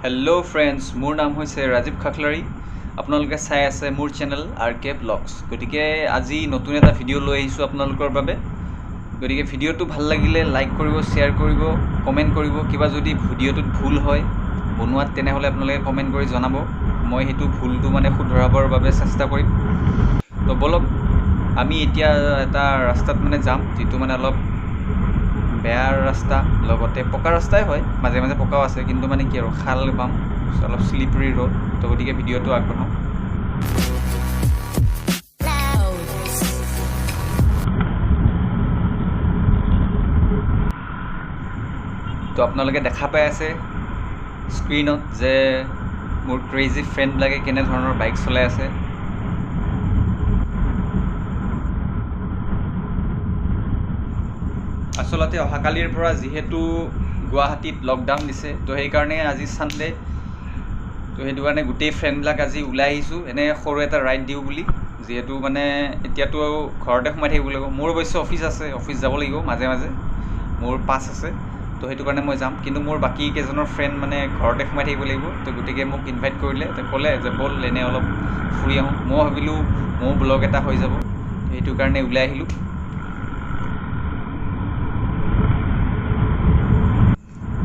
Hello' friends, মোৰ নাম হৈছে ৰাজীৱ খাখলাৰী। আপোনালোকে চাই আছে মোৰ চেনেল আৰ কে ব্লগছ। গতিকে আজি নতুন এটা ভিডিঅ' লৈ আহিছোঁ আপোনালোকৰ বাবে। গতিকে ভিডিঅ'টো ভাল লাগিলে লাইক কৰিব, শ্বেয়াৰ কৰিব, কমেণ্ট কৰিব। কিবা যদি ভিডিঅ'টোত ভুল হয় বনোৱাত, তেনেহ'লে আপোনালোকে কমেণ্ট কৰি জনাব। মই সেইটো ভুলটো মানে শুধৰাবৰ বাবে চেষ্টা কৰিম। তো ব'লক, আমি এতিয়া এটা ৰাস্তাত মানে যাম, যিটো মানে অলপ বেয়া ৰাস্তা, লগতে পকা ৰাস্তাই হয়, মাজে মাজে পকাও আছে, কিন্তু মানে কি আৰু খাল বাম, অলপ শ্লিপাৰী ৰোড। তো গতিকে ভিডিঅ'টো আগবঢ়াওঁ। তো আপোনালোকে দেখা পাই আছে স্ক্ৰীণত যে মোৰ ক্ৰেজি ফ্ৰেণ্ডবিলাকে কেনেধৰণৰ বাইক চলাই আছে। আচলতে অহাকালিৰ পৰা যিহেতু গুৱাহাটীত লকডাউন দিছে, তো সেইকাৰণে আজি ছানডে, তো সেইটো কাৰণে গোটেই ফ্ৰেণ্ডবিলাক আজি ওলাই আহিছোঁ এনেই সৰু এটা ৰাইড দিওঁ বুলি। যিহেতু মানে এতিয়াতো ঘৰতে সোমাই থাকিব লাগিব। মোৰ অৱশ্যে অফিচ আছে, অফিচ যাব লাগিব মাজে মাজে, মোৰ পাছ আছে, তো সেইটো কাৰণে মই যাম। কিন্তু মোৰ বাকী কেইজনৰ ফ্ৰেণ্ড মানে ঘৰতে সোমাই থাকিব লাগিব। তো গতিকে মোক ইনভাইট কৰিলে, তো ক'লে যে ব'ল এনেই অলপ ফুৰি আহোঁ। ময়ো ভাবিলোঁ ময়ো ব্লগ এটা হৈ যাব, সেইটো কাৰণে ওলাই আহিলোঁ।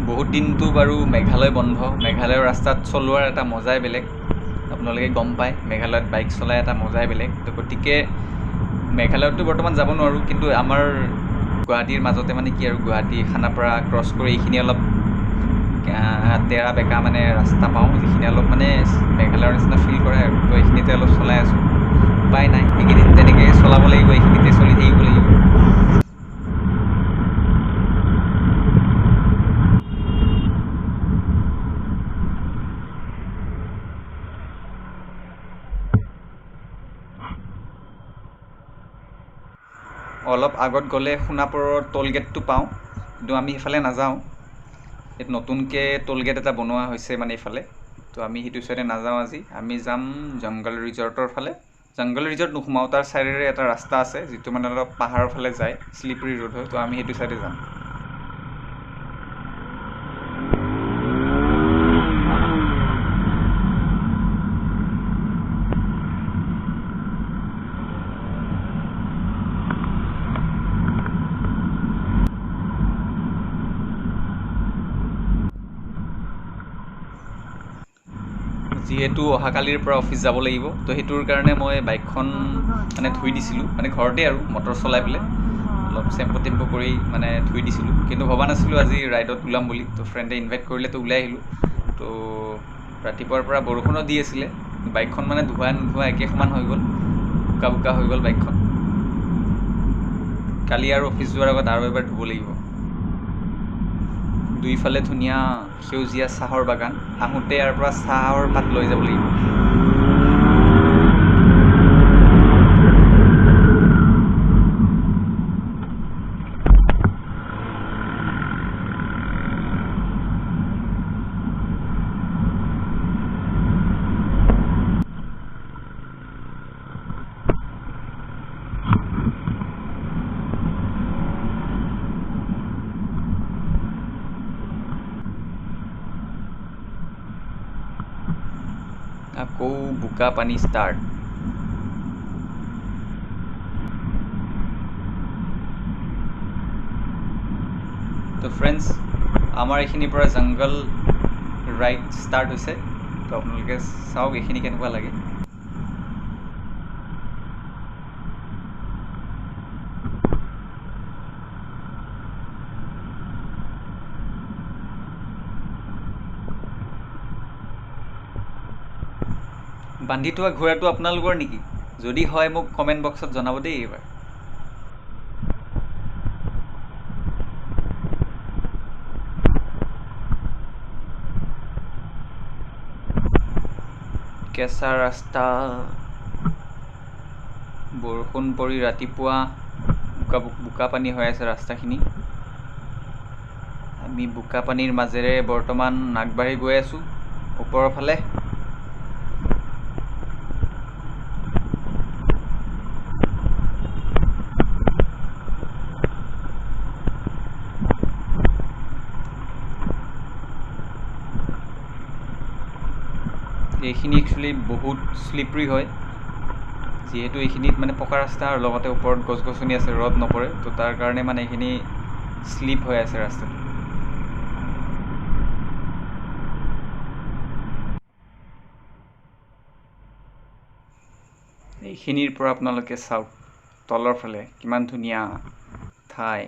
বহুত দিনটো বাৰু মেঘালয় বন্ধ, মেঘালয়ৰ ৰাস্তাত চলোৱাৰ এটা মজাই বেলেগ, আপোনালোকে গম পায় মেঘালয়ত বাইক চলাই এটা মজাই বেলেগ। তো গতিকে মেঘালয়ততো বৰ্তমান যাব নোৱাৰোঁ, কিন্তু আমাৰ গুৱাহাটীৰ মাজতে মানে কি আৰু গুৱাহাটী খানাপাৰা ক্ৰছ কৰি এইখিনি অলপ তেৰা বেকা মানে ৰাস্তা পাওঁ, যিখিনি অলপ মানে মেঘালয়ৰ নিচিনা ফিল কৰে আৰু। তো এইখিনিতে অলপ চলাই আছোঁ, উপায় নাই, এইকেইদিন তেনেকৈ চলাব লাগিব, এইখিনিতে চলি থাকিব লাগিব। অলপ আগত গ'লে সোণাপুৰৰ টোল গেটটো পাওঁ, কিন্তু আমি সেইফালে নাযাওঁ। এইটো নতুনকৈ টোল গেট এটা বনোৱা হৈছে মানে এইফালে, তো আমি সেইটো চাইডে নাযাওঁ আজি। আমি যাম জংঘল ৰিজৰ্টৰ ফালে। জংঘল ৰিজৰ্ট নোসোমাওঁ, তাৰ চাইডেৰে এটা ৰাস্তা আছে যিটো মানে অলপ পাহাৰৰ ফালে যায়, শ্লিপাৰী ৰোড হয়, তো আমি সেইটো চাইডে যাম। যিহেতু অহাকালিৰ পৰা অফিচ যাব লাগিব, তো সেইটোৰ কাৰণে মই বাইকখন মানে ধুই দিছিলোঁ, মানে ঘৰতে আৰু মটৰ চলাই পেলাই অলপ চেম্পু টেম্পু কৰি মানে ধুই দিছিলোঁ। কিন্তু ভবা নাছিলোঁ আজি ৰাইডত ওলাম বুলি। তো ফ্ৰেণ্ডে ইনভাইট কৰিলে, তো ওলাই আহিলোঁ। তো ৰাতিপুৱাৰ পৰা বৰষুণো দি আছিলে, বাইকখন মানে ধোৱা নোধোৱা একে সমান হৈ গ'ল, বোকা বোকা হৈ গ'ল বাইকখন। কালি আৰু অফিচ যোৱাৰ আগত আৰু এবাৰ ধুব লাগিব। দুইফালে ধুনীয়া সেউজীয়া চাহৰ বাগান, আহোঁতে ইয়াৰ পৰা চাহৰ পাত লৈ যাব লাগিব। আকৌ বোকা পানী ষ্টাৰ্ট। তো ফ্ৰেণ্ডছ, আমাৰ এইখিনিৰ পৰা জংঘল ৰাইড ষ্টাৰ্ট হৈছে। তো আপোনালোকে চাওক এইখিনি কেনেকুৱা লাগে। বান্ধি থোৱা ঘোঁৰাটো আপোনালোকৰ নেকি? যদি হয় মোক কমেণ্ট বক্সত জনাব দেই এইবাৰ। কেঁচা ৰাস্তা, বৰষুণ পৰি ৰাতিপুৱা বোকা বোকা পানী হৈ আছে ৰাস্তাখিনি। আমি বোকা পানীৰ মাজেৰে বৰ্তমান আগবাঢ়ি গৈ আছোঁ ওপৰৰ ফালে। এইখিনি একচুৱেলি বহুত শ্লিপৰি হয়, যিহেতু এইখিনিত মানে পকা ৰাস্তা আৰু লগতে ওপৰত গছ গছনি আছে, ৰ'দ নপৰে, তো তাৰ কাৰণে মানে এইখিনি শ্লিপ হৈ আছে ৰাস্তাটো। এইখিনিৰ পৰা আপোনালোকে চাওক তলৰ ফালে কিমান ধুনীয়া ঠাই।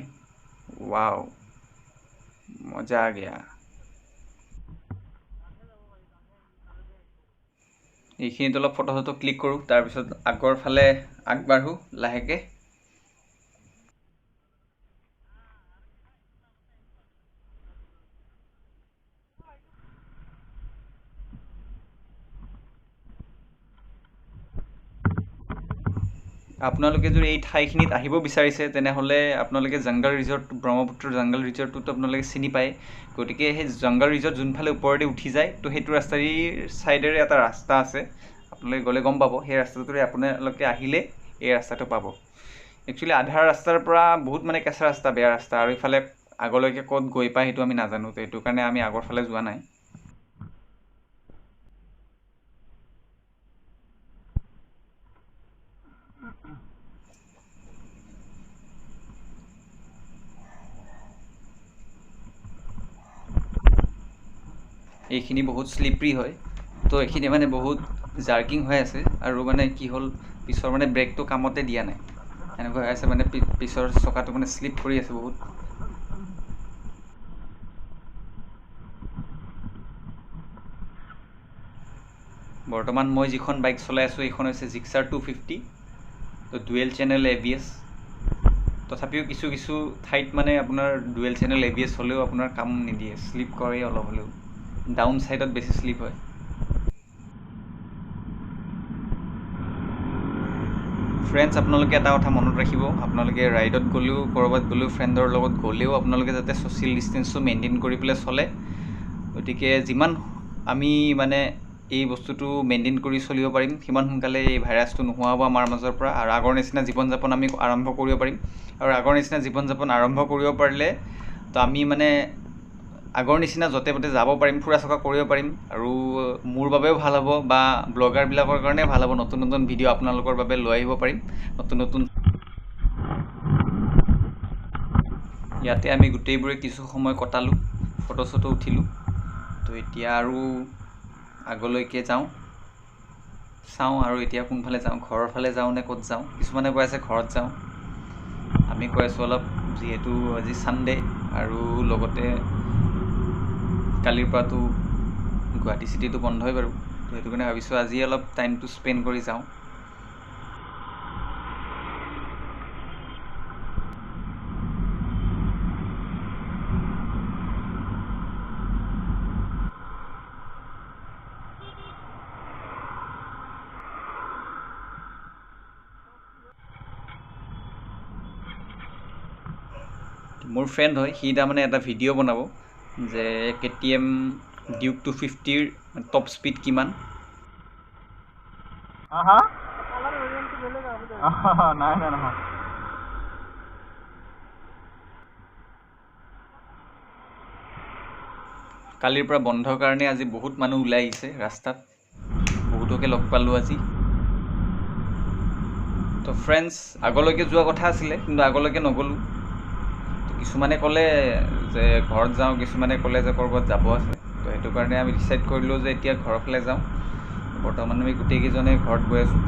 ৱাও, মজা আ গয়া। এইখিনিত অলপ ফটো চটো ক্লিক কৰোঁ, তাৰপিছত আগৰ ফালে আগবাঢ়োঁ লাহেকৈ। আপোনালোকে যদি এই ঠাইখিনিত আহিব বিচাৰিছে তেনেহ'লে আপোনালোকে জংগল ৰিজৰ্ট, ব্ৰহ্মপুত্ৰ জংগল ৰিজৰ্টটোতো আপোনালোকে চিনি পায়। গতিকে সেই জংগল ৰিজৰ্ট যোনফালে ওপৰেদি উঠি যায়, তো সেইটো ৰাস্তাৰ ছাইডেৰে এটা ৰাস্তা আছে, আপোনালোকে গ'লে গম পাব। সেই ৰাস্তাটোৰে আপোনালোকে আহিলে এই ৰাস্তাটো পাব। একচুৱেলি আধা ৰাস্তাৰ পৰা বহুত মানে কেঁচা ৰাস্তা, বেয়া ৰাস্তা, আৰু ইফালে আগলৈকে ক'ত গৈ পায় সেইটো আমি নাজানো, তো সেইটো কাৰণে আমি আগৰ ফালে যোৱা নাই। এইখিনি বহুত শ্লিপৰি হয়, তো এইখিনি মানে বহুত জাৰ্কিং হৈ আছে, আৰু মানে কি হ'ল পিছৰ মানে ব্ৰেকটো কামতে দিয়া নাই, এনেকুৱা হৈ আছে মানে পিছৰ চকাটো মানে শ্লিপ কৰি আছে বহুত। বৰ্তমান মই যিখন বাইক চলাই আছোঁ এইখন হৈছে জিক্সাৰ 250, তো ডুৱেল চেনেল ABS। তথাপিও কিছু কিছু ঠাইত মানে আপোনাৰ ডুৱেল চেনেল ABS হ'লেও আপোনাৰ কাম নিদিয়ে, শ্লিপ কৰে অলপ হ'লেও, ডাউন ছাইডত বেছি শ্লিপ হয়। ফ্ৰেণ্ডছ, আপোনালোকে এটা কথা মনত ৰাখিব, আপোনালোকে ৰাইডত গ'লেও ক'ৰবাত গ'লেও ফ্ৰেণ্ডৰ লগত গ'লেও আপোনালোকে যাতে ছ'চিয়েল ডিষ্টেঞ্চটো মেইনটেইন কৰি পেলাই চলে। গতিকে যিমান আমি মানে এই বস্তুটো মেইনটেইন কৰি চলিব পাৰিম সিমান সোনকালে এই ভাইৰাছটো নোহোৱা হ'ব আমাৰ মাজৰ পৰা, আৰু আগৰ নিচিনা জীৱন যাপন আমি আৰম্ভ কৰিব পাৰিম। আৰু আগৰ নিচিনা জীৱন যাপন আৰম্ভ কৰিব পাৰিলে তো আমি মানে আগৰ নিচিনা য'তে ত'তে যাব পাৰিম, ফুৰা চকা কৰিব পাৰিম, আৰু মোৰ বাবেও ভাল হ'ব বা ব্লগাৰবিলাকৰ কাৰণে ভাল হ'ব। নতুন নতুন ভিডিঅ' আপোনালোকৰ বাবে লৈ আহিব পাৰিম, নতুন নতুন। ইয়াতে আমি গোটেইবোৰে কিছু সময় কটালোঁ, ফটো চটো উঠিলোঁ। তো এতিয়া আৰু আগলৈকে যাওঁ, চাওঁ আৰু এতিয়া কোনফালে যাওঁ, ঘৰৰ ফালে যাওঁ নে ক'ত যাওঁ। কিছুমানে কৈ আছে ঘৰত যাওঁ, আমি কৈ আছোঁ অলপ, যিহেতু আজি ছানডে আৰু লগতে কালিৰ পৰাতো গুৱাহাটী চিটিটো বন্ধই বাৰু, তো সেইটো কাৰণে ভাবিছোঁ আজি অলপ টাইমটো স্পেণ্ড কৰি যাওঁ। মোৰ ফ্ৰেণ্ড হয়, সি তাৰমানে এটা ভিডিঅ' বনাব যে KTM Duke 250ৰ টপ স্পীড কিমান। নাই নাই নহয়। কালিৰ পৰা বন্ধৰ কাৰণে আজি বহুত মানুহ ওলাই আহিছে ৰাস্তাত, বহুতকে লগ পালোঁ আজি। তো ফ্ৰেণ্ডছ, আগলৈকে যোৱা কথা আছিলে কিন্তু আগলৈকে নগ'লোঁ। কিছুমানে ক'লে যে ঘৰত যাওঁ, কিছুমানে ক'লে যে ক'ৰবাত যাব আছে, তো সেইটো কাৰণে আমি ডিচাইড কৰিলোঁ যে এতিয়া ঘৰৰ ফালে যাওঁ। বৰ্তমান আমি গোটেইকেইজনে ঘৰত গৈ আছোঁ।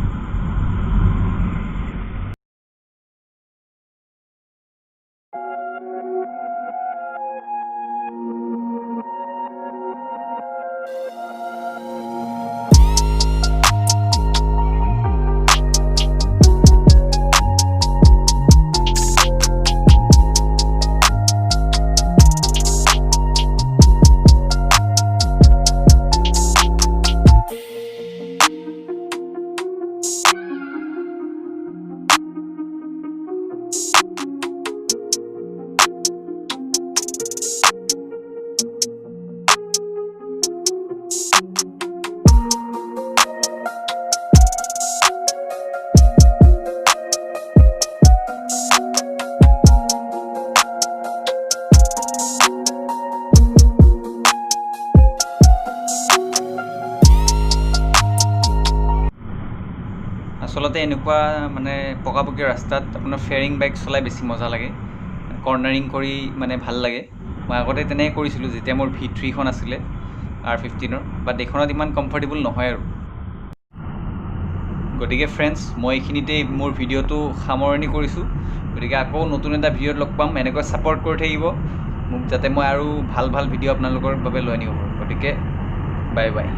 আচলতে এনেকুৱা মানে পকাপকী ৰাস্তাত আপোনাৰ ফেয়াৰিং বাইক চলাই বেছি মজা লাগে, কৰ্ণাৰিং কৰি মানে ভাল লাগে। মই আগতে তেনেকৈ কৰিছিলোঁ যেতিয়া মোৰ V3খন আছিলে R15ৰ, বাট এইখনত ইমান কমফৰ্টেবল নহয় আৰু। গতিকে ফ্ৰেণ্ডছ, মই এইখিনিতেই মোৰ ভিডিঅ'টো সামৰণি কৰিছোঁ। গতিকে আকৌ নতুন এটা ভিডিঅ'ত লগ পাম। এনেকৈ ছাপৰ্ট কৰি থাকিব মোক, যাতে মই আৰু ভাল ভাল ভিডিঅ' আপোনালোকৰ বাবে লৈ আনিব পাৰোঁ। গতিকে বাই বাই।